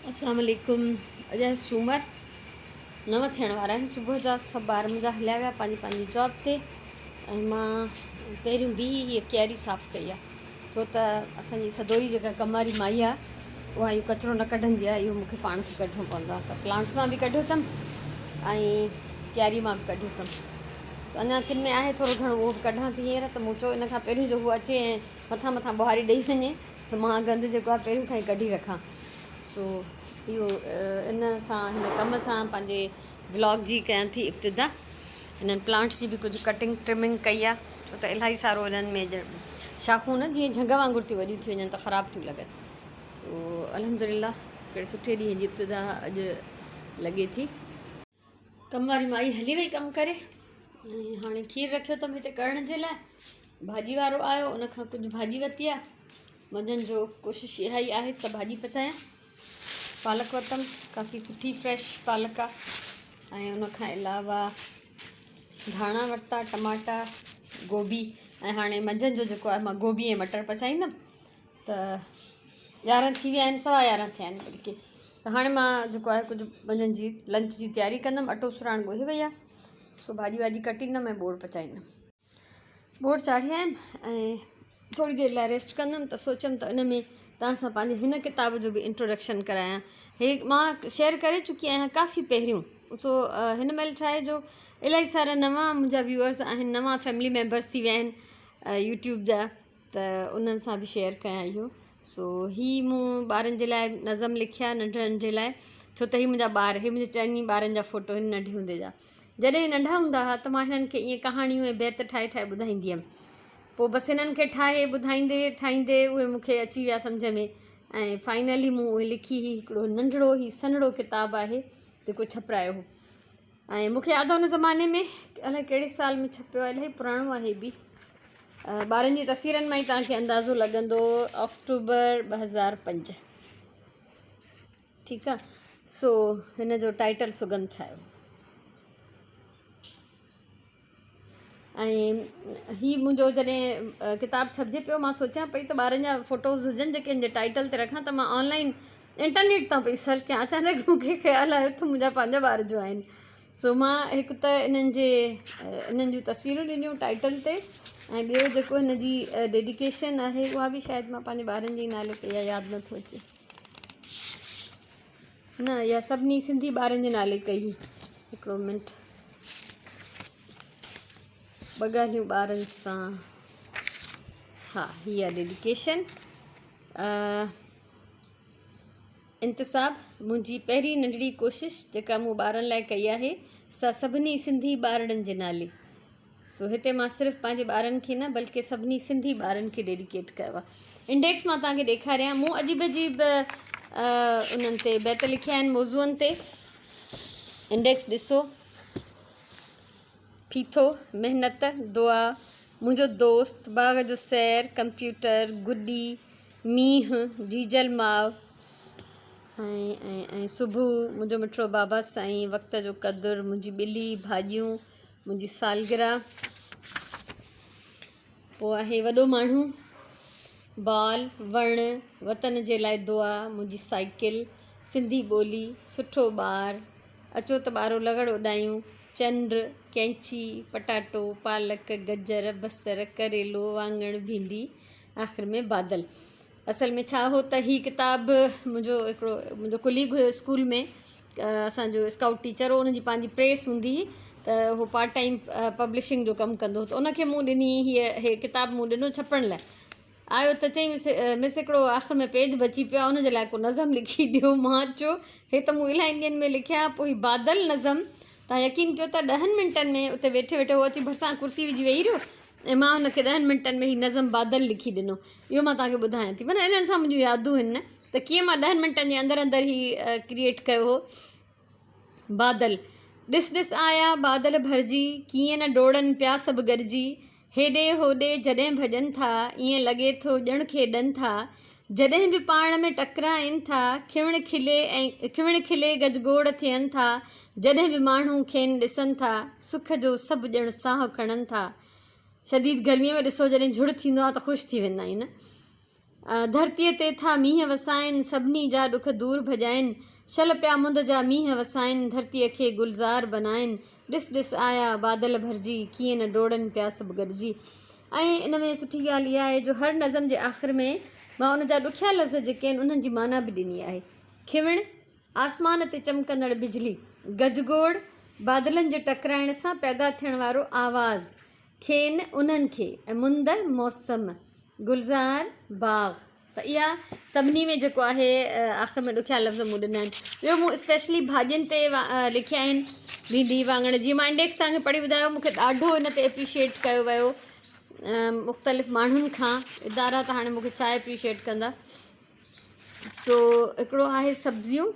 اسلام عليڪم اڄ آهي سومر نو ٿيڻ وارا آهن صبح جا سڀ ٻار منهنجا هليا ويا پنهنجي پنهنجي جاب تي ۽ مان پهريون بيهي هيء ڪياري صاف ڪئي آهي ڇو ته اسانجي سدوري جيڪا ڪم واري مائي آهي اها اهو ڪچرو نه ڪڍندي آهي اهو مونکي پاڻ کي ڪڍڻو پوندو آهي ته پلانٽس مان به ڪڍيو اٿم ۽ ڪياري مان به ڪڍيو اٿم سو اڃا ڪن ۾ آهي ٿورو گهڻو اهو به ڪڍان ٿي هينئر ته مون چيو ان کان پهريون جو هو اچي ۽ مٿان مٿان ٻهاري ڏئي وڃي ته مان گند جيڪو آهي پهريون کان ئي ڪڍي رکان سو اهو ان سان هن ڪم سان پنهنجي بلاگ جي ڪيان ٿي ابتدا هنن پلانٽس جي به ڪجهه ڪٽنگ ٽرمنگ ڪئي آهي ڇو ته الاهي سارو هنن ۾ شاخون نه جيئن جهنگ وانگر ٿيون وڏيون ٿي وڃن ته خراب ٿيون لڳن سو الحمد لله هڪڙي سٺي ڏينهن جي ابتدا اڄ لڳي ٿي. ڪم واري مائي هلي وئي ڪم ڪري ۽ هاڻي کير رکيو اٿم هتي ڪڙهڻ جي لاء ڀاڄي وارو آيو ان کان ڪجهه ڀاڄي ورتي آهي منجهند جو ڪوشش اها ئي آهي ته ڀاڄي پچايان پالڪ ورتم ڪافي سٺي فريش پالڪ آهي ۽ ان کان علاوه ڌاڻا ورتا ٽماٽا گوبي ۽ هاڻي منجهند جو جيڪو آهي مان گوبي ۽ مٽر پچائيندم ته يارهن ٿي ويا آهن سوا يارهن ٿيا آهن بلڪه ته هاڻي مان جيڪو آهي ڪجهه منجهند جي لنچ جي تياري ڪندم اٽو سراڻ ڳوهي وئي آهي سو ڀاڄي واڄي ڪٽيندم ۽ ٻوڙ پچائيندم ٻوڙ چاڙهي آيم ۽ ٿوري دير لاء ريسٽ ڪندم ته سوچيم ته ان ۾ توهان سان پنهنجي هن ڪتاب جو به انٽروڊڪشن ڪرايان هي مان شيئر ڪري چڪي آهيان ڪافي پهريون سو هن مهل ڇا آهي جو الاهي سارا نوان منهنجا ويوئرس آهن نوان فيملي ميمبرس ٿي ويا آهن يوٽيوب جا ته انهن سان به شيئر ڪيان اهو سو هي مون ٻارن جي لاء نظم لکيا ننڍڙن جي لاء ڇو ته هي منهنجا ٻار هي منهنجي چئن ئي ٻارن جا فوٽو آهن ننڍي هوندي جا جڏهن ننڍا هوندا هئا ته مان هنن کي ائين ڪهاڻيون ۽ بيت ٺاهي ٺاهي ٻڌائيندي هيم پوء بس هنن کي ٺاهي ٻڌائيندي ٺاهيندي اهي مون کي اچي ويا سمجهه ۾ ۽ فائنلي مون اهي لکي هي هڪڙو ننڍڙو هي سنهڙو ڪتاب آهي جيڪو ڇپرايو هو ۽ مون کي ياد آهي ان زماني ۾ الائي ڪهڙي سال ۾ ڇپيو آهي الاهي پراڻو آهي هي به ٻارن جي تصويرن مان ئي توهان کي اندازو لڳندو آڪٽوبر 2005 ٺيڪ آهي سو هن جو ٽائيٽل سگنڌ ڇايو ۽ هي منهنجو جڏهن ڪتاب ڇپجي پيو مان سوچيان پئي ته ٻارن جا فوٽوز هجن جيڪي هن جي ٽائيٽل تي رکان ته مان آنلائن انٽرنيٽ تان پئي سرچ ڪيان اچانڪ مون کي خيال آيو ته منهنجا پنهنجا ٻار جو آهن سو مان هڪ ته انهن جي انهن جون تصويرون ڏنيون ٽائيٽل تي ۽ ٻيو جيڪو هن جي ڊيڊيڪيشن آهي اها به شايد مان پنهنجي ٻارن جي نالي ڪئي آهي ياد نٿو اچي نه اها سڀني سنڌي ٻارن جي نالي ڪئي هئي هڪڙو منٽ ٻه ڳالهيون ٻارن سان ها هي آهي ڊيڊيڪيشن انتساب منهنجي پهرين ننڍڙي ڪوشش جيڪا مون ٻارن لاء ڪئي آهي سا سڀني سنڌي ٻارڙن جي نالي سو هتي مان صرف پنهنجي ٻارن کي نه بلڪه سڀني سنڌي ٻارن کي ڊيڊيڪيٽ ڪيو آهي انڊيڪس مان توهان کي ڏيکاريان مون عجيب عجيب انهن تي بيت لکيا آهن موضوعن تي انڊيڪس ڏسو ڦيٿو محنت دعا منهنجو دوست باغ جو سير ڪمپيوٽر گڏي مينهن جيجل ماء ۽ ۽ ۽ صبح منهنجو مٺڙو بابا سائين وقت جو قدر منهنجي ٻلي ڀاڄيون منهنجي سالگرهه پوء آهي وڏو ماڻهو بال وڻ وطن جي لاء دعا منهنجي سائيڪل سنڌي ٻولي سٺو ٻار اچو ته ٻارو لغڙ اڏايون چنڊ قينچي پٽاٽو پالڪ گجر بصر ڪريلو واڱڻ ڀينڊي آخر ۾ بادل اصل ۾ ڇا هو ته هي ڪتاب منهنجو هڪڙو منهنجو ڪليگ هيو اسڪول ۾ اسانجو اسڪائوٽ ٽيچر هو ان جي پنهنجي پريس هوندي هئي ته هو پارٽ ٽائيم پبلشنگ جو ڪم ڪندو هو ته ان کي مون ڏني هيء هي ڪتاب مون ڏنو ڇپڻ لاء آيو ته چئي مس مس هڪڙو آخر ۾ پيج بچي پيو آهي ان جي لاء ڪو نظم لکي ڏيو مان چيو هي ته مون الاهي ڏينهن ۾ لکيا پوء هي بادل نظم تان يقين ڪيو ته ڏهن منٽن ۾ اتي ويٺي ويٺي هو اچي ڀرسان ڪرسي وجهي ويهي رهيو ۽ مان هن کي ڏهن منٽن ۾ هي نظم بادل لکي ڏنو. اهو مان توهان کي ٻڌايان ٿي. معنيٰ انهن سان منهنجون يادون آهن نه ته ڪيئن مان ڏهن منٽن جي اندر اندر هي ڪريئيٽ ڪيو هو. بادل، ڏس ڏس آيا بادل ڀرجي، ڪيئن نه ڊوڙن پيا سڀ گڏجي، هيڏي هوڏي جڏهن ڀڄن ٿا، ائين لڳي ٿو ڄڻ کيڏن ٿا، جڏهن به پاڻ ۾ ٽڪرائين ٿا، کنوڻ کلي ۽ کنوڻ کلي گجگوڙ ٿين ٿا، جڏهن به ماڻهو کين ڏسن ٿا، سک جو سڀ ڄڻ ساهه کڻن ٿا. شديد گرميء ۾ ڏسو جڏهن جھڙ ٿيندو آهي ته خوش ٿي ويندا آهيون نه. ڌرتيء تي ٿا مينهن وسائن، سڀني جا ڏک دور ڀڄائن، شل پيا مند جا مينهن وسائن، ڌرتيء کي گلزار بنائن، ڏس ڏس آيا بادل ڀرجي، ڪيئن نه ڊوڙن پيا سڀ گڏجي. ۽ ان ۾ سٺي ڳالهه اها آهي جو هر نظم جي آخر ۾ مان ان جا ڏکيا لفظ جيڪي آهن انهن جي معنيٰ به ڏني آهي. کنوڻ، آسمان تي چمڪندڙ بجلي، گجگوڙ، بادلن جي ٽڪرائڻ سان پيدا ٿيڻ وارو آواز، کين، انهن کي، ۽ مند، موسم، گلزار، باغ. ته اها سڀني ۾ جيڪو آهي آخر ۾ ڏکيا لفظ مون ڏنا آهن. ٻيو مون اسپيشلي ڀاڄين تي لکيا آهن ڀينڊي، واڱڻ جيئن مان انڊيڪس توهان کي پڙهي ٻڌايو مون کي ڏاڍو ان تي اپريشيئيٽ ڪيو ويو مختلف ماڻهن کان ادارا ته هاڻي مون کي ڇا اپريشيئيٽ ڪندا سو هڪڙو آهي سبزيون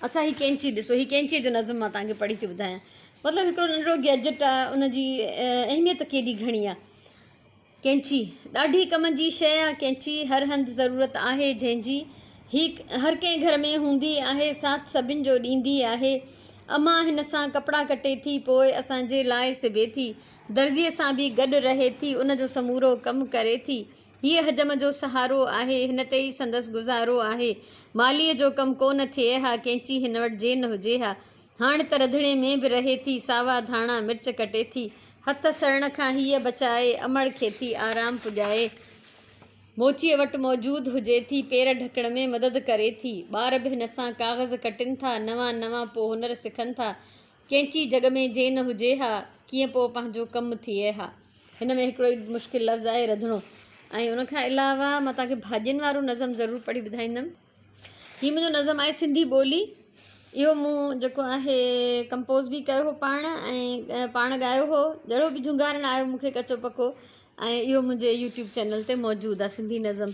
اڇا هي ڪينچي ڏسو هي ڪينچي جو نظم مان توهان کي پڙهي ٿي ٻڌايان مطلب هڪڙو ننڍڙو گيجٽ آهي ان جي اهميت ڪيڏي گهڻي آهي ڪينچي ڏاڍي ڪم جي شيء آهي ڪينچي هر هنڌ ضرورت آهي جنهن جي هي هر ڪنهن گهر ۾ هوندي آهي ساٿ سڀن جو ڏيندي آهي امان هن سان ڪپڙا ڪٽي ٿي پوء اسان جي لاء سبي ٿي درزيء سان به گڏ رهي ٿي ان جو سمورو ڪم ڪري ٿي هيء حجم جو سهارو آهي، هن تي ئي سندس گذارو آهي. ماليء جو ڪم ڪو نه ٿئي ها، ڪينچي هن وٽ جي نه هجي ها. هاڻ ته رڌڻي ۾ به رهي ٿي، ساوا ڌاڻا مرچ ڪٽي ٿي. هٿ سڙڻ کان هيء بچائي، امڙ کي ٿي آرام پڄائي. موچيء وٽ موجود هجي ٿي، پير ڍڪڻ ۾ مدد ڪري ٿي. ٻار به هن سان ڪاغذ ڪٽين ٿا، نوان نوان پو هنر سکن ٿا. ڪينچي جڳ ۾ جي نه هجي ها، ڪيئن پوء پنهنجو ڪم ٿئي ها. هن ۾ هڪڙو ئي مشڪل لفظ آهي رڌڻو ۽ ان کان علاوه مان توهان کي ڀاڄين وارو نظم ضرور پڙهي ٻڌائيندم. هي منهنجو نظم آهي سنڌي ٻولي. اهو مون جيڪو آهي ڪمپوز به ڪيو هو پاڻ ۽ پاڻ ڳايو هو. جهڙو به جهونگارڻ آيو مون کي ڪچو پڪو ۽ اهو منهنجي يوٽيوب چينل تي موجود آهي سنڌي نظم.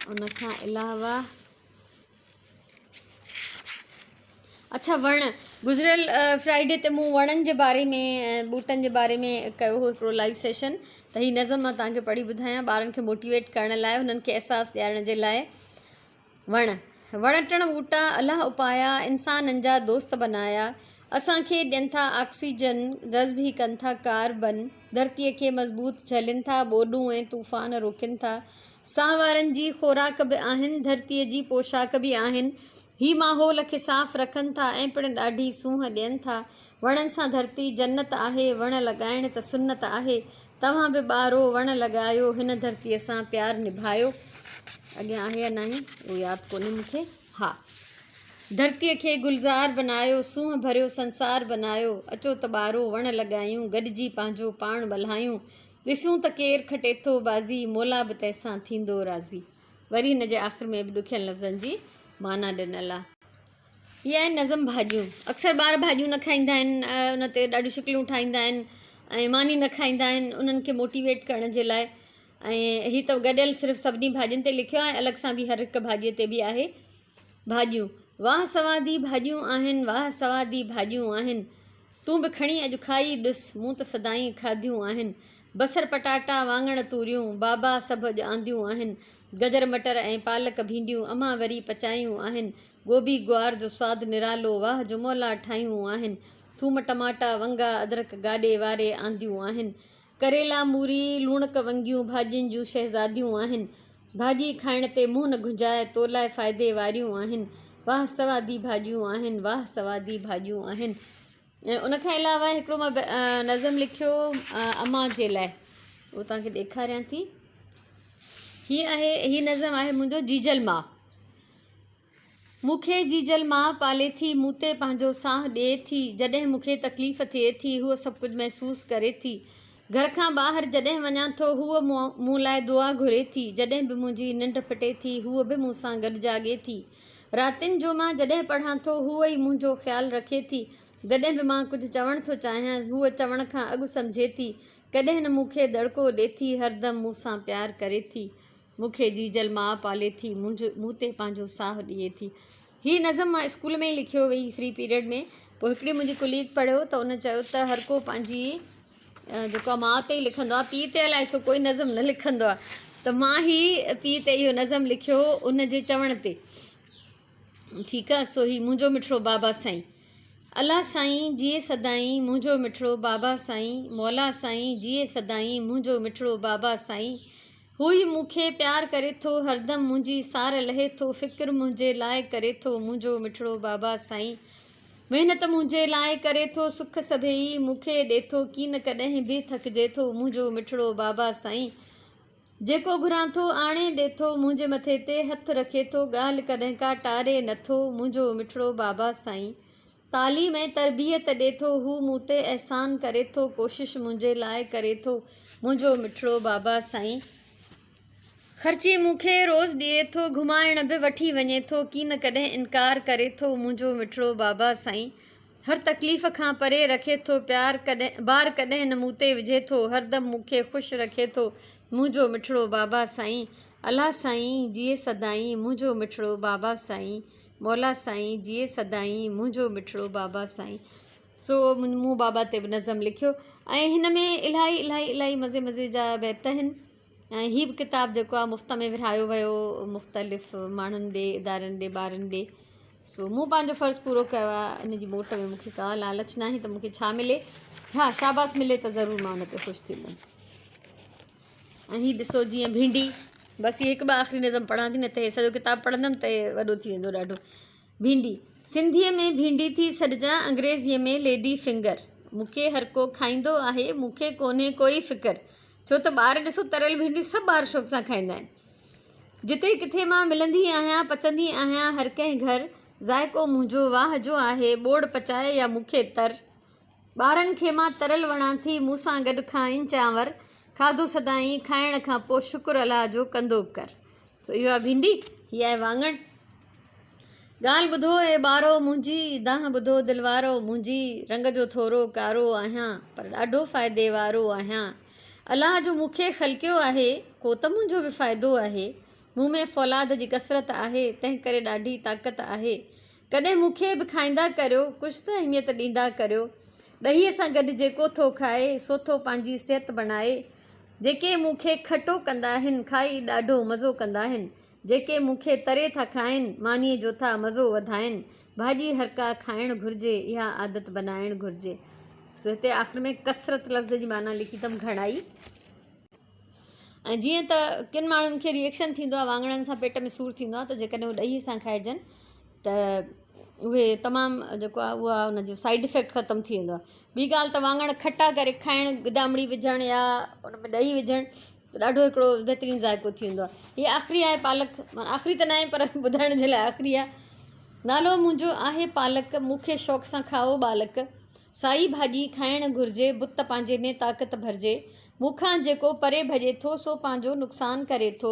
ان کان علاوه اڇا وڻ گذريل فرائيڊي تي مون وڻن جي باري ۾ ٻوٽن جي باري ۾ ڪيو هو هڪڙو لائيو سيشن ته هي نظم مان توهان کي پڙهي ٻڌايان ٻارن کي موٽيويٽ ڪرڻ لاء هنن کي احساس ڏيارڻ جي لاء وڻ وڻ ٽڻ ٻوٽا الله اپايا انسانن جا دوست بنايا اسان کي ڏين ٿا آڪسيجن جذب هي ڪن ٿا ڪاربن ڌرتيء کي مضبوط جهلين ٿا ٻوڏون ۽ طوفان روڪين ٿا ساهوارن جي خوراڪ به آهن، ڌرتيء جي پوشاڪ به آهن. هي ماحول کي صاف رکن ٿا ۽ پڻ ڏاڍي سونهن ڏين ٿا. وڻن سان ڌرتي جنت آهي، وڻ لڳائڻ ته سنت آهي. توهان به ٻارو وڻ لڳايو، هن ڌرتيء سان پيار نڀايو. اڳيان آهي يا ناهي اهو ياد ڪونهي مون کي. ها. ڌرتيء کي گلزار بنايو، سونهن ڀريو سنسار بنايو. اچو ته ٻارو وڻ لڳايون، گڏجي پنهنجو پاڻ ملهايون. ڏسون ته ڪير کٽي ٿو بازي، مولا به تنهن سان ٿيندو راضي. وري هن جي آخر ۾ به ڏکين لفظن جي معنيٰ ڏنل آهي. هي آهن نظم ڀاڄيون. اڪثر ٻار ڀاڄيون نه کائيندا آهن، ان تي ڏاڍيون شڪليون ٺاهيندا آهن ۽ ماني نه کائيندا آهن، انهن کي موٽيويٽ ڪرڻ جي لاء ۽ هي ته گڏيل صرف سڀني ڀاڄين تي لکيو آهي، الڳ سان به هر هڪ ڀاڄيء تي به آهي. ڀاڄيون، واهه سوادي ڀاڄيون آهن، واهه سوادي ڀاڄيون آهن. تون به کڻي اڄ کائي ڏس، مون ته سدائين کاڌيون آهن. بصر پٽاٽا واڱڻ توريون، بابا سڀ اڄ آنديون آهن. گجر مٽر ۽ پالڪ ڀينڊيون، امان وري پچايون آهن. گوبي گوار جو سواد نرالو، واهه جو مولا ٺاهيون آهن. ٿوم ٽماٽا ونگا ادرڪ گاڏي واري آنديون آهن. ڪريلا موري لوڻڪ ونگيون ڀاڄين جون شهزاديون آهن. ڀاڄي کائڻ تي منهن نه گهنجاء، تو لاء فائدي واريون آهن. واهه سوادي ڀاڄيون آهن، واهه سوادي ڀاڄيون آهن. ۽ ان کان علاوه هڪڙو مان نظم لکيو امان جي لاء، اهو توهان کي ڏيکاريان ٿي. هي آهي، هي نظم آهي منهنجو جيجل ماء. مون کي جيجل ماء پالي ٿي، مون تي پنهنجو ساهه ڏئي ٿي، جڏهن مون کي تڪليف ٿئي ٿي، هوء سڀ ڪجهه محسوس ڪري ٿي. گهر کان ٻاهر جڏهن وڃان ٿو، هوء مون لاء دعا گهري ٿي. جڏهن به منهنجي ننڊ ڦٽي ٿي، هوء به مون سان گڏ جاڳي ٿي. راتين جو مان جڏهن پڙهان ٿو، هوء ئي منهنجو خيال رکي ٿي. جڏهن به مان ڪجهه چوڻ ٿو چاهيان، هوء چوڻ کان اڳ سمجهي ٿي. ڪڏهن نه مون کي دڙڪو ڏي ٿي، هردم مون سان پيار ڪري ٿي. مون کي جيجل ماء پالي ٿي، منهنجو مون تي پنهنجو ساهه ڏئي ٿي. هي نظم مان اسڪول ۾ ئي لکيو ويئي فري پيريڊ ۾ پوء هڪڙي منهنجي ڪليگ پڙهيو ته ان چيو ته هر ڪو پنهنجي جيڪو آهي ماء تي ئي لکندو آهي پيء تي الائي ڇو ڪوئي نظم نه لکندو آهي ته مان هي پيء تي اهو نظم لکيو ان جي چوڻ تي ٺيڪ آهي سو هي منهنجو مٺڙو بابا سائين الله سائين جيئي سدائين منهنجو مٺڙو بابا سائين مولا سائين جيئي سدائين منهنجو مٺڙو بابا سائين. هو ئي مون کي پيار ڪري ٿو، هردم منهنجي سار لهي ٿو، فڪر منهنجي لاء ڪري ٿو، منهنجو مٺڙو بابا سائين. محنت منهنجي لاء ڪري ٿو، سک سڀيئي مون کي ڏي ٿو، ڪين ڪڏهن به ٿڪجي ٿو، منهنجو مٺڙو بابا سائين. جيڪو گهران ٿو آڻي ڏي ٿو، منهنجي مٿي تي هٿ رکي ٿو، ڳالهه ڪڏهن ڪا ٽاري نه ٿو، منهنجو مٺڙو بابا سائين. تعليم ۽ تربيت ڏي ٿو، هو مون تي احسان ڪري ٿو، ڪوشش منهنجي لاء ڪري ٿو، منهنجو مٺڙو بابا سائين. خرچي مون کي روز ڏئي ٿو، گهمائڻ به وٺي وڃي ٿو، ڪين ڪڏهن انڪار ڪري ٿو، منهنجو مٺڙو بابا سائين. هر تڪليف کان پري رکي ٿو، پيار ڪڏهن بار ڪڏهن نه مون تي وجهي ٿو، هردم مون کي خوش رکي ٿو، منهنجو مٺڙو بابا سائين. الله سائين جيئي سدائين، منهنجو مٺڙو بابا سائين. مولا سائين جيئي سدائين منهنجو مٺڙو بابا سائين. سو مون بابا تي به نظم لکيو ۽ هن ۾ الاهي الاهي الاهي مزي مزي جا بيت آهن ۽ هي به ڪتاب جيڪو آهي مفت ۾ ورهايو ويو مختلف ماڻهن ڏي ادارن ڏي ٻارن ڏي سو مون پنهنجو فرض پورو ڪيو آهي ان جي موٽ ۾ مونکي ڪا لالچ ناهي ته مونکي ڇا ملي ها شاباس ملي ته ضرور مان ان تي خوش ٿيندم. ۽ هي ڏسو جيئن ڀينڊي بس هي هڪ ٻه آخري نظم پڙهان ٿي نه ته هي سڄو ڪتاب پڙهندم ته وڏو ٿي ويندو ڏاڍو ڀينڊي سنڌيء ۾ ڀينڊي ٿي سڏجان انگريزيء ۾ ليڊي فنگر مون کي هر ڪو کائيندو آهي مون کي ڪونهي ڪوئي فڪر ڇو ته ٻار ڏسو تريل ڀينڊيون سڀ ٻار شوق سان کائيندا آهن جتي ڪٿي مان ملندي آهيان پچندي آهيان هر ڪنهن گهر ذائقو منهنجو واهه جو آهي ٻوڙ پچائي يا مون کي تر ٻارن کي مان ترل وڻان ٿي، مون سان گڏ کائين چانور، کاڌو سدائين کائڻ کان پوء شڪر الله جو ڪندو ڪر. سو اهو آهي ڀينڊي، هي آهي واڱڻ. ڳالهه ٻڌو اي ٻارو منهنجي، دانهن ٻڌو دل وارو منهنجي، رنگ جو ٿورو ڪارو آهيان، پر ڏاڍو فائدي وارو آهيان. الله جو مون کي خلقيو آهي، ڪو ته منهنجو به فائدو آهي. مون ۾ فولاد جي ڪثرت آهي، تنهن ڪري ڏاڍي طاقت آهي. ڪڏهن مون کي به کائيندا ڪريو، ڪجهه ته اهميت ڏيندا ڪريو. ڏهيء سان گڏ جيڪو ٿو کائي، سو ٿو پنهنجي صحت بڻائي. جيڪي مون کي کٽو ڪندا آهن، کائي ڏاڍو مزو ڪندا آهن. جيڪي مون کي تري ٿا کائن، مانيء جو ٿا مزو وڌائن. ڀاڄي هرڪا کائڻ گهرجي، اها عادت بنائڻ گهرجي. سو هتي آخر ۾ ڪثرت لفظ جي معنيٰ لکي اٿم گهڻائي. ۽ جيئن ته ڪن ماڻهن کي ريئڪشن ٿيندو آهي واڱڻن سان پيٽ ۾ سور ٿيندو آهي ته جيڪڏهن هو ڏهي سان کائجن ته اهي تمام جيڪو آهي اها ان جو سائيڊ افيڪٽ ختم ٿي ويندو آهي ٻي ڳالهه ته واڱڻ کٽا ڪري کائڻ گدامڙي وجهڻ يا ان ۾ ڏهي وجهڻ ته ڏاڍو هڪڙو بهترين ذائقو ٿي ويندو آهي هي آخري آهي پالڪ معنيٰ آخري ته ناهي پر ٻڌائڻ جي لاء آخري آهي نالو منهنجو آهي پالڪ مون کي شوق سان کائو ٻالڪ سائي ڀاڄي کائڻ گهرجي بت پنهنجي ۾ طاقت ڀرجي مون کان جيڪو پري ڀڄي ٿو سو پنهنجو نقصان ڪري ٿو.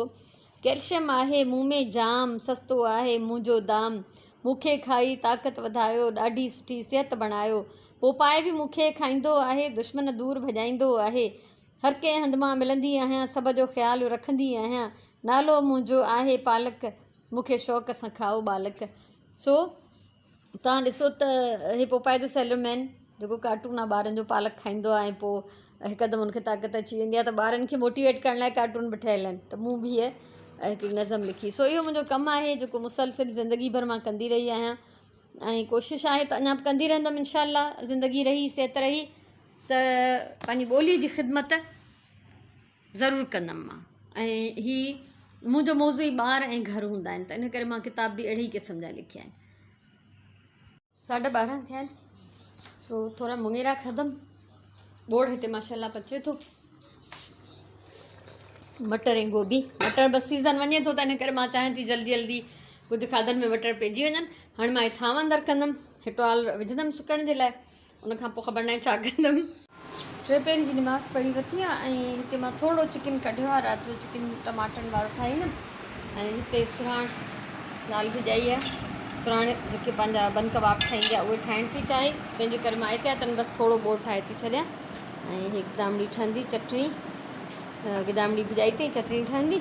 ڪئلشيم آهي مون ۾ جام، سستو آهي منهنجو دام. مون کي کائي طاقت وڌايو، ڏاڍي سٺي صحت بڻايو. پوپائي به مون کي کائيندو آهي، دشمن دور ڀڄائيندو آهي. هر ڪنهن هنڌ مان ملندي آهيان، سڀ جو خيال رکندي آهيان. نالو منهنجو آهي پالڪ، مون کي شوق سان کائو ٻالڪ. سو. توهان ڏسو ته هي پوپائي the sailor مين جيڪو ڪارٽون آهي ٻارن جو پالڪ کائيندو آهي ۽ پوء هڪدم ان کي طاقت اچي ويندي آهي ته ٻارن کي موٽيويٽ ڪرڻ لاء ڪارٽون به ٺهيل آهن ته مون به هيء هڪڙي نظم لکي سو اهو منهنجو ڪم آهي جيڪو مسلسل زندگي ڀر مان ڪندي رهي آهيان ۽ ڪوشش آهي ته اڃا به ڪندي رهندم انشاء الله زندگي رهي صحت رهي ته پنهنجي ٻولي جي خدمت ضرور ڪندم مان ۽ هي منهنجو موضوع ئي ٻار ۽ گهر هوندا آهن ته ان ڪري مان ڪتاب به اهڙي ئي قسم جا لکيا آهن. ساڍا ٻارهن ٿيا آهن سو ٿورا مڱيرا کاڌم ٻوڙ هتي ماشاء الله پچي ٿو مٽر ۽ گوبي مٽر بس سيزن وڃي ٿو ته ان ڪري مان چاهيان ٿي جلدي جلدي ڪجهه کاڌن ۾ مٽر پئجي وڃن هاڻي مان هي ٿانو اندر ڪندم هي ٽوال وجهندم سڪڻ جي لاء ان کان پوء خبر ناهي ڇا ڪندم. ٽي پهري جي نماز پڙهي ورتي آ ۽ هتي مان ٿورڙو چڪن ڪڍيو آ رات جو چڪن ٽماٽن وارو ٺاهيندم ۽ هتي سرهاڻ دال ڀڄائي آ سرهاڻ جيڪي پنهنجا بن ڪباب ٺاهيندي آ اهي ٺاهڻ ٿي چاهي تنهن جي ڪري مان احتياطن بس ٿورو ٻوڙ ٺاهي ٿي ڇڏيان ۽ هي گدامڙي ٺهندي چٽڻي گدامڙي ڀڄائي اٿئي چٽڻي ٺهندي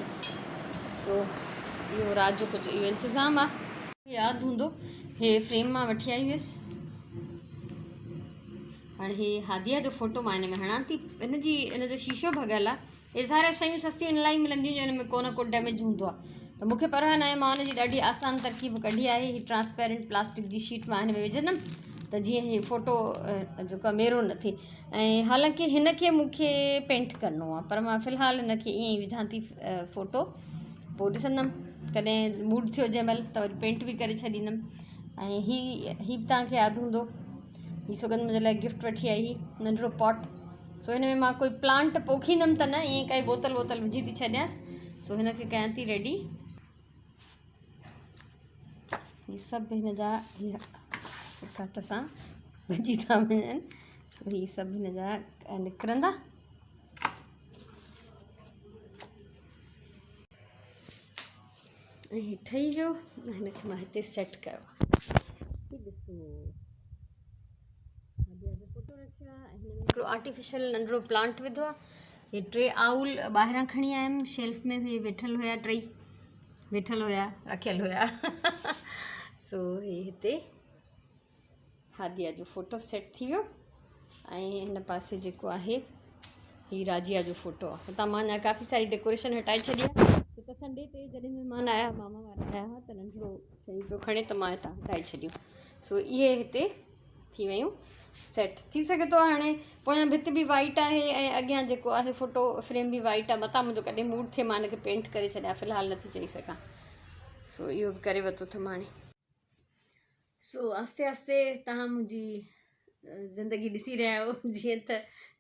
سو اهو رات جو ڪجهه اهو انتظام آ. ياد هوندو هي فريم مان وٺي آئي هيس هاڻي هي هاديه جو فوٽو مان هن ۾ هڻان ٿي ان جي ان جو شيشو ڀڳل آ هي سارا شيون سستيون ان لاء ملنديون جو ان ۾ ڪو نه ڪو ڊيميج هوندو آ ته مونکي پرواهه ناهي مان ان جي ڏاڍي آسان ترڪيب ڪڍي آهي هي ٽرانسپيرنٽ پلاسٽڪ جي شيٽ مان هن ۾ وجهندم ته جيئن هي فوٽو جيڪو آهي ميرو نه ٿئي ۽ حالانڪه هن کي مون کي پينٽ ڪرڻو آهي پر مان في الحال هن کي ائين ئي وجهان ٿي فوٽو پوء ڏسندم ڪڏهن موڊ ٿيو جنهن مهل ته وري پينٽ به ڪري ڇڏيندم ۽ هي هي به توهان کي ياد هوندو هي سڳنڌ منهنجي لاء گفٽ وٺي آئي هئي ننڍڙو پاٽ سو هن ۾ مان ڪوئي پلانٽ پوکيندم ته نه ائين ڪائي بوتل ووتل وجهي ٿي ڇڏيانس سو هن کي ڪيان ٿي ريڊي هي سڀ هن جا هي هٿ سان ڀڄي ٿا وڃن سو هي سڀ هن جا نڪرندا. ۽ هي ٺهي ويو هن کي مان هتي سيٽ ڪيو هي ڏسو فوٽو رکيو آهي هن ۾ هڪڙو آرٽيفيشل ننڍڙو پلانٽ وڌو آهي هي ٽي آئول ٻاهران کڻي آيم شيلف ۾ هي ويٺل هيا ٽئي ويٺل هيا رکيل هيا سو هي هتي هاديا جو فوٽو سيٽ ٿي ويو ۽ هن پاسي جيڪو آهي هي راجيا جو فوٽو آهي هتان مان اڃا ڪافي ساري ڊيڪوريشن هٽائي ڇڏي آهي ڇو ته سنڊي تي جڏهن مهمان آيا ماما وارا آيا هئا ته ننڍڙو شيون پيو کڻي ته مان هتان هٽائي ڇڏيون سو اهي هتي ٿي ويون سيٽ ٿي سگهي ٿو هاڻي پويان ڀت به وائيٽ آهي ۽ اڳيان جيڪو آهي فوٽو فريم به وائيٽ آهي متان منهنجو ڪڏهن موڊ ٿئي مان هن کي پينٽ ڪري ڇڏيان في الحال نٿي چئي سگهان سو اهو به ڪري ورتو اٿم هاڻي سو آهستي آهستي تهان منهنجي زندگي ڏسي رهيا آهيو جيئن ته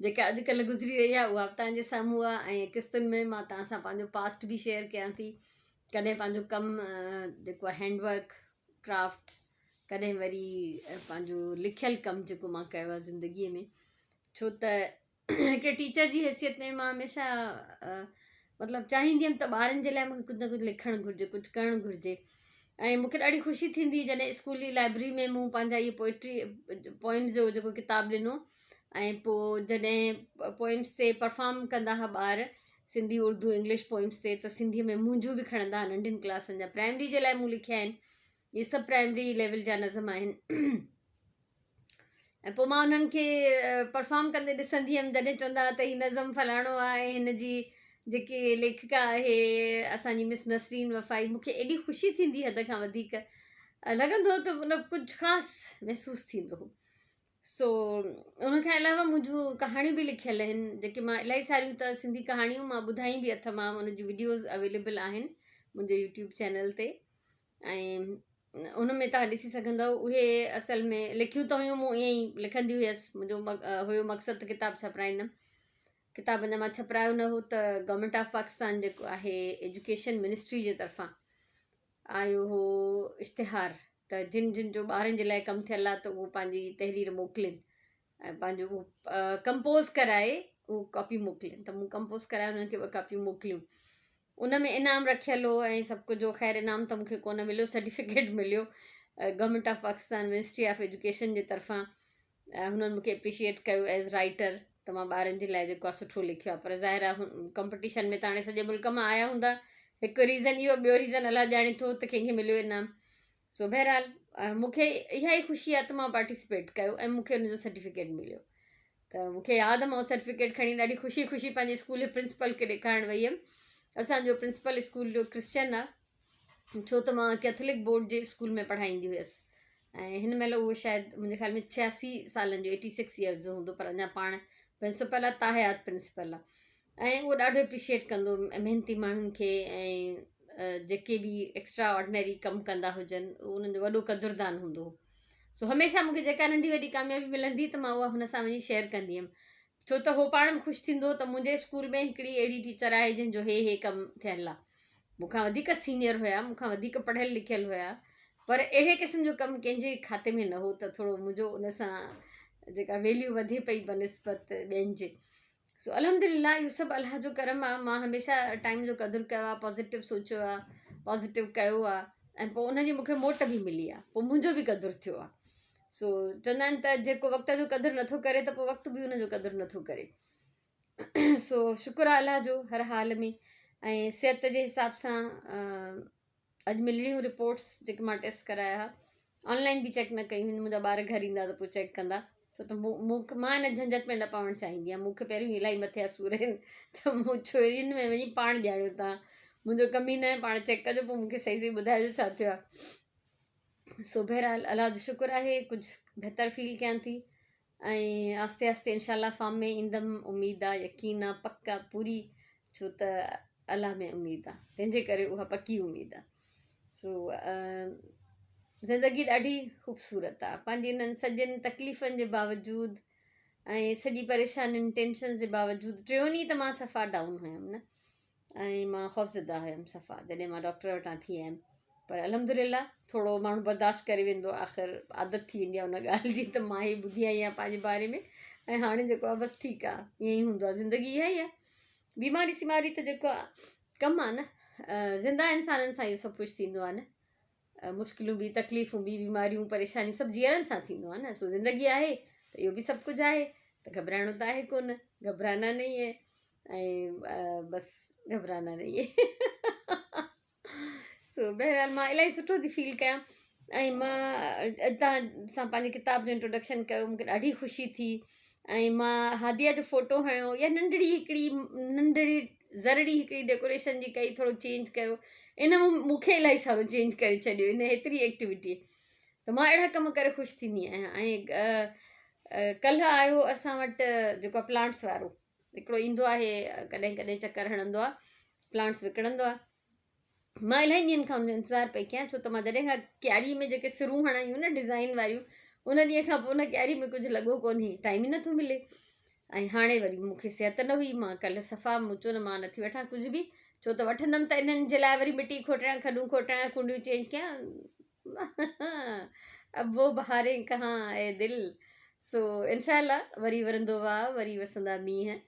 جيڪا اڄڪلهه گذري رهي آهي اها به تهانجي سامهون آهي ۽ قسطن ۾ مان تهان سان پنهنجو پاسٽ به شيئر ڪيان ٿي ڪڏهن پنهنجو ڪم جيڪو آهي هينڊ ورڪ ڪرافٽ ڪڏهن وري پنهنجو لکيل ڪم جيڪو مان ڪيو آهي زندگيء ۾ ڇو ته هڪڙي ٽيچر جي حيثيت ۾ مان هميشه مطلب چاهيندي هيم ته ٻارن جي لاء مونکي ڪجهه نه ڪجهه لکڻ گهرجي ڪجهه ڪرڻ گهرجي ۽ مونکي ڏاڍي خوشي ٿيندي جڏهن اسڪول جي لائبريري ۾ مون پنهنجا اهي پوئٽري پوئمز جو جيڪو ڪتاب ڏنو ۽ پوء جڏهن پوئمز تي پرفارم ڪندا هئا ٻار سنڌي اردو انگلش پوئمز تي ته سنڌيء ۾ منهنجون به کڻندا هئا ننڍين ڪلاسن جا پرائمري جي لاء مون لکيا آهن اهي سڀ پرائمري ليول جا نظم آهن ۽ پوء مان انهن کي پرفارم ڪندي ڏسندي هيم جڏهن چوندا هئا ته هي نظم فلاڻو آهي هن جي جيڪي ليکڪا آهي اسانجي مس نسرين وفائي مون کي ايڏي خوشي ٿيندي حد کان وڌيڪ لڳندو هو ته مطلب ڪجهه خاص محسوس ٿيندو هو سو ان کان علاوه منهنجون ڪهاڻيون به لکيل آهن جيڪي مان الاهي ساريون ته سنڌي ڪهاڻيون مان ٻڌايون به اٿم ان جون وڊيوز اويليبل آهن منهنجي يوٽيوب چينل تي ۽ ان ۾ توهان ڏسي سگهندؤ اهي اصل ۾ لکيون ته هيون مون ائين ئي لکندي هيس منهنجو هيو مقصد ته ڪتاب ڇپرائيندم ڪتاب اڃا مان ڇپرايو نه هو ته گورنمينٽ آف پاڪستان جيڪو آهي ايجوڪيشن منسٽري جي طرفان آيو هو اشتهار ته جن جن جو ٻارن جي لاء ڪم ٿيل آهي ته اهو پنهنجي تحرير موڪلين ۽ پنهنجو اهو ڪمپوز ڪرائي اهو ڪاپي موڪلين ته مون ڪمپوز ڪرائي انهن کي ٻه ڪاپيون موڪليون ان ۾ انعام رکيل هو ۽ سڀ ڪجهه هو خير انعام ته مون کي ڪونه مليو سرٽيفڪيٽ مليو government of Pakistan ministry of education جي طرفان هنن مون کي اپريشيئيٽ ڪيو ايز رائٽر ته مان ٻارن جي لاء جيڪو آهي سٺو لکيو آهي پر ظاهر آهي ڪمپٽيشن ۾ ته هاڻي سڄي ملڪ مان آيا هوندا هڪ ريزن اهو ٻيو ريزن الله ڄاڻي ٿو ته ڪنهن کي مليو انعام سو بهرحال مون کي اها ئي خوشي آهي ته مان پارٽيسپيٽ ڪيو ۽ مون کي ان جو سرٽيفڪيٽ مليو ته مون کي ياد مان سرٽيفڪيٽ کڻي ڏاڍي خوشي خوشي پنهنجي اسڪول جي پرنسپل کي ڏيکارڻ وئي هيم اسانجو پرنسپل اسڪول جو ڪرسچن آ ڇو ته مان ڪيٿولڪ بورڊ جي اسڪول ۾ پڙهائيندي هيس ۽ هن مهل اهو شايد منهنجي خيال ۾ 86 سالن جو 86 ايئرس جو هوندو پر اڃا پاڻ پرنسپل آ تاحيات پرنسپل آ ۽ اهو ڏاڍو اپريشيئيٽ ڪندو محنتي ماڻهن کي ۽ جيڪي به ايڪسٽرا آرڊنري ڪم ڪندا هجن انهن جو وڏو قدردان هوندو هو سو هميشه مون کي جيڪا ننڍي وڏي ڪاميابي ملندي ته مان اها هن سان وڃي شيئر ڪندي هيم ڇو ته هو پاڻ به خوش ٿيندو هو ته منهنجي اسڪول ۾ هڪڙي اهڙي ٽيچر آهي جنهن جو هي هي ڪم ٿيل آهي مون کان وڌيڪ سينيئر هيا مون کان وڌيڪ پڙهيل لکيل هيا پر اهڙي قسم جو ڪم ڪنهن جي کاتي ۾ نه هو ته ٿورو منهنجو ان سان جيڪا ويليو وڌي پئي بنسبت ٻين جي سو الحمد لله اهو سڀ الله جو ڪرم آ مان هميشه ٽائيم جو قدر ڪيو آ پازيٽو سوچيو آ پازيٽو ڪيو آ ۽ پوء ان جي مونکي موٽ به ملي آ پوء منهنجو به قدر ٿيو آ سو چوندا آهن ته جيڪو وقت جو قدر نٿو ڪري ته پوء وقت به ان جو قدر نٿو ڪري سو شڪر آ الله جو هر حال ۾ ۽ صحت جي حساب سان اڄ ملڻيون رپورٽس جيڪي مان ٽيسٽ ڪرايا ها آن لائن به چيڪ نه ڪيون آهن منهنجا ٻار گهر ايندا ته پوء چيڪ ڪندا ڇو ته مون مان ان جهنجهٽ ۾ نه پوڻ چاهيندي آهيان مون کي پهريون الاهي مٿي جا سور آهن ته مون ڇوهرين ۾ وڃي پاڻ ڄاڻيو تان منهنجو ڪم ئي نه آهي پاڻ چيڪ ڪجو پوء مون کي صحيح صحيح ٻڌائجو ڇا ٿيو آهي. سو بهرحال الله جو شڪر آهي ڪجهه بهتر فيل ڪيان ٿي ۽ آهستي آهستي انشاء الله فارم ۾ ايندم اميد آ يقين آ پڪ آ پوري ڇو ته الله ۾ اميد آ تنهن جي ڪري اها پڪي اميد آ سو زندگي ڏاڍي خوبصورت آ پنهنجي انهن سڄن تڪليفن جي باوجود ۽ سڄي پريشانين ٽينشن جي باوجود ٽيون ڏينهن ته مان صفا ڊائون هيم نه ۽ مان خوفزده هيم صفا جڏهن مان ڊاڪٽر وٽان ٿي آيم پر الحمد لله ٿورو ماڻهو برداشت ڪري ويندو آخر عادت ٿي ويندي آهي ان ڳالهه جي ته مان هي ٻڌي آئي آهيان پنهنجي باري ۾ ۽ هاڻي جيڪو آهي بس ٺيڪ آهي ائين ئي هوندو آهي زندگي اها ئي آهي بيماري سيماري ته جيڪو آهي ڪم آهي نه زنده انسانن سان اهو سڀ ڪجهه ٿيندو آهي نه مشڪلون به تڪليفون به بيماريون پريشانيون سڀ جيئرن سان ٿيندو آهي نه سو زندگي آهي ته اهو به سڀ ڪجهه آهي ته گهٻرائڻو ته آهي ڪونه گهٻرانا نهي هي ۽ بس گهٻرانا نهي هي سو بهرحال مان الاهي سٺو ٿي فيل ڪيان ۽ مان توهان سان پنهنجي ڪتاب جو انٽروڊڪشن ڪيو مونکي ڏاڍي خوشي ٿي ۽ مان هاديا جو فوٽو هنيو يا ننڍڙي هڪڙي ننڍڙي ذرڙي هڪڙي ڊيڪوريشن جي ڪئي ٿورو چينج ڪيو ان مون کي الاهي سارو چينج ڪري ڇڏيو ان هيتري ايڪٽيوٽي ته مان اهڙا ڪم ڪري خوش ٿيندي آهيان ۽ ڪلهه آيو اسان وٽ جيڪو پلانٽس وارو هڪڙو ايندو آهي ڪڏهن ڪڏهن چڪر هڻندو آهي پلانٽس وڪڻندو آهي مان الاهي ڏينهن کان ان جو انتظار پئي ڪيان ڇو ته مان جڏهن کان ڪياري ۾ جيڪي سرون هڻايون نه ڊزائين واريون ان ڏينهن کان پوء ان ڪياري ۾ ڪجهه لڳو ڪونهي ٽائيم ئي نٿو ملي ۽ هاڻي وري مون کي صحت نه هئي مان ڪلهه صفا مون چيو نه مان نٿي وٺان ڪجهه به ڇو ته وٺندم ته انهن جي لاء وري مٽي کوٽيان کڏون کوٽيان ڪونڊيون چينج ڪيان اب وہ بهارين ڪهان اي دل سو انشاء الله وري ورندو واء وري وسندا مينهن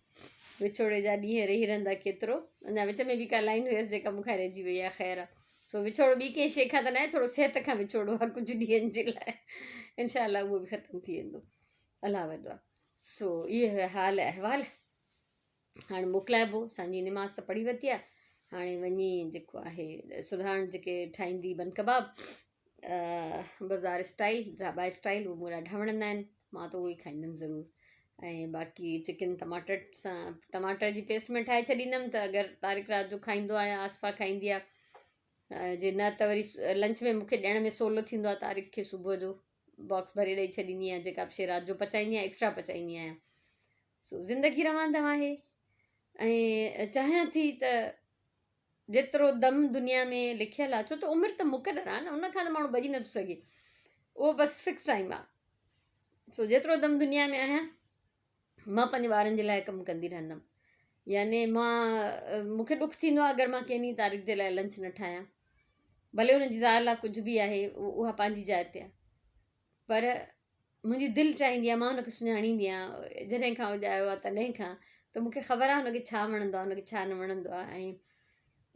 وڇوڙي جا ڏينهن رهي رهندا ڪيترو اڃا وچ ۾ به ڪا لائن هيس جيڪا مون کان رهجي وئي آهي خير آهي سو وڇوڙو ٻي ڪنهن شيء کان ته ناهي ٿورو صحت کان وڇوڙو آهي ڪجهه ڏينهن جي لاء انشاء الله اهو به ختم ٿي ويندو الله وڏو آهي سو اهو حال احوال هاڻي موڪلائبو سانجي نماز ته پڙهي ورتي آهي هاڻي وڃي جيڪو آهي سرهاڻ جيڪي ٺاهيندي بن ڪباب بازار اسٽائل ڍابا اسٽائل اهو مون ڏاڍا وڻندا آهن مان ته اهو ئي کائيندم ضرور ۽ باقي چڪن ٽماٽر سان ٽماٽر جي پيسٽ ۾ ٺاهي ڇڏيندم ته اگر طارق رات جو کائيندو آهي آصفا کائيندي آهي جي نه ته وري لنچ ۾ مونکي ڏيڻ ۾ سولو ٿيندو آهي طارق کي صبح جو باڪس ڀري ڏئي ڇڏيندي آهيان جيڪا به شيء رات جو پچائيندي آهيان ايڪسٽرا پچائيندي آهيان سو زندگي روان دوان آهي ۽ چاهيان ٿي ته جيترو دم دنيا ۾ لکيل آهي ڇو ته عمر ته مقرر آهي نه ان کان ته ماڻهو ڀڄي نٿو سگهي اهو بس فڪس ٽائيم آهي سو جيترو دم دنيا ۾ آهيان مان پنهنجي ٻارن جي لاء ڪم ڪندي رهندم يعني مان مونکي ڏک ٿيندو آهي اگر مان ڪنهن ڏينهن طارق جي لاء لنچ نه ٺاهيان ڀلي هن جي زال آهي ڪجهه به آهي اها پنهنجي جاء تي آهي پر منهنجي دل چاهيندي آهي مان هن کي سڃاڻيندي آهيان جڏهن کان هو ڄايو آهي تڏهن کان ته مونکي خبر آهي هن کي ڇا وڻندو آهي هن کي ڇا نه وڻندو آهي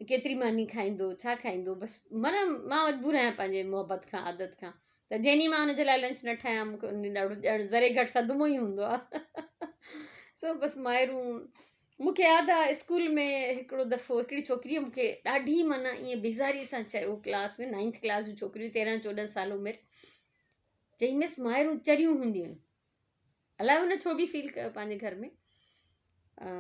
۽ ڪيتري ماني کائيندو ڇا کائيندو بس معنيٰ مان مجبور آهيان پنهنجي محبت کان عادت کان ته جنهن ڏينهن مان ان جي لاء لنچ نه ٺاهيان مونکي ان ڏينهن ڏاڍو ڄڻ ذري گهٽ صدمو ئي هوندو آهي سو بس مائرون مونکي ياد آهي اسڪول ۾ هڪڙو دفعو هڪڙي ڇوڪريء مونکي ڏاڍي معنيٰ ائين بيزاري سان چيو ڪلاس ۾ نائنٿ ڪلاس جون ڇوڪريون تيرهن چوڏهن سال عمر چئي مس مائرون چريون هونديون آهن الائي هن ڇو به فيل ڪيو پنهنجي گهر ۾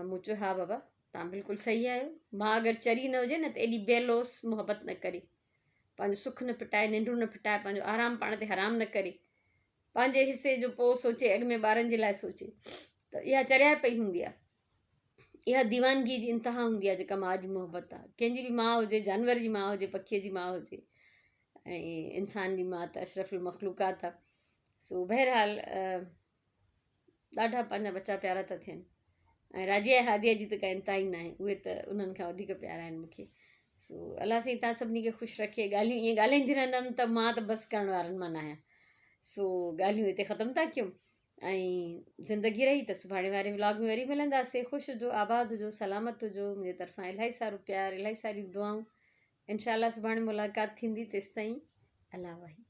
مون چيو ها بابا تان بلڪل صحيح آهيو مان اگر چري نه هجي نه ته ايڏي بي لوس محبت نه ڪري پنهنجو سک نه ڦٽائي ننڊون نه ڦٽائي پنهنجو آرام پاڻ تي حرام نه ڪري پنهنجي حصي جو پوء سوچي اڳ ۾ ٻارن جي لاء سوچي ته اها چريائي پئي هوندي آهي اها ديوانگي جي انتها هوندي آهي جيڪا ماء جي محبت آهي ڪنهن جي به ماء هجي جانور جي ماء هجي پکيء جي ماء هجي ۽ انسان جي ماء ته اشرف المخلوقات آهي سو بهرحال ڏاڍا پنهنجا ٻچا پيارا ٿا ٿين ۽ راجيا ۽ هاديا جي ته ڪا انتها ئي ناهي اهي ته انهن کان وڌيڪ پيارا آهن مون کي سو الله سائين تان سڀني کي خوش رکي ڳالهيون ائين ڳالهائيندي رهندم ته مان ته بس ڪرڻ وارن مان ناهيان سو ڳالهيون هتي ختم ٿا ڪيون ۽ زندگي رهي ته سڀاڻي واري ولاگ ۾ وري ملنداسي خوش هجو آباد هجو سلامت هجو منهنجي طرفان الاهي سارو پيار الاهي ساريون دعائون انشاء الله سڀاڻي ملاقات ٿيندي تيستائين الله واهي.